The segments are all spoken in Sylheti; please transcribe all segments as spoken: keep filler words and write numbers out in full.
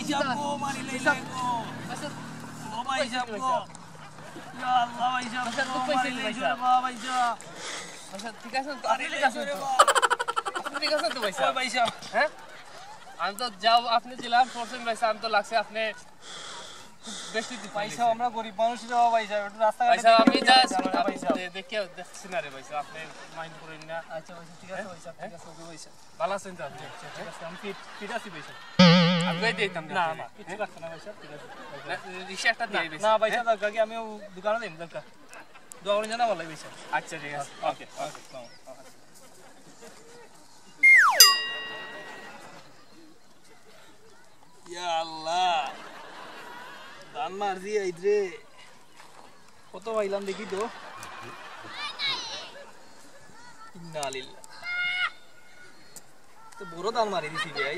সাহেব গো, মারি লাইলে গো। ও ভাই সাহেব গো। ইয়া আল্লাহ ভাই সাহেব গো, মারি লাইলে গো ভাই সাহেব। আচ্ছা, ঠিক আছে তো? আপনি ঠিক আছেন তো? আপনি ঠিক আছেন তো ভাই সাহেব? ভাই সাহেব। হ্যাঁ? আমি তো যাও, আপনি জেলা পড়ছেন ভাই সাহেব, আমি তো লাগছে আপনি খুব বেশি দিচ্ছেন ভাই সাহেব। আমরা গরিব মানুষ রে ভাই সাহেব, একটু রাস্তাঘাটে ভাই সাহেব, আমি দেখে just যাবেন ভাই সাহেব। আপনি দেখে দেখছি না রে ভাই সাহেব, আপনি mind করেন না। আচ্ছা ভাই সাহেব, ঠিক আছে ভাই সাহেব, ঠিক আছে, ওকে ভাই সাহেব। ভালো আছেন তো আপনি? আচ্ছা, ঠিক আছে, আমি fit, fit আছি ভাই সাহেব। আমি কই দিতাম না, না, না, কিচ্ছু লাগছে না ভাই সাহেব, ঠিক আছে। না, রিক্সা একটা দিয়ে দিবেন। না ভাই সাহেব, আগে আমি ও দোকানে দিন, দরকার। দোয়া করে জানা ভালো ভাই সাহেব। আচ্ছা, ঠিক আছে। ওকে, ওকে। ইয়া আল্লাহ, দান মারছি আইত রে। কত পাইলাম দেখি তো। ইন্না লিল্লাহ। তো বড় দান মারি দিছি ভাই।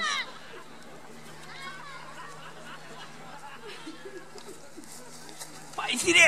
পাইছি রে।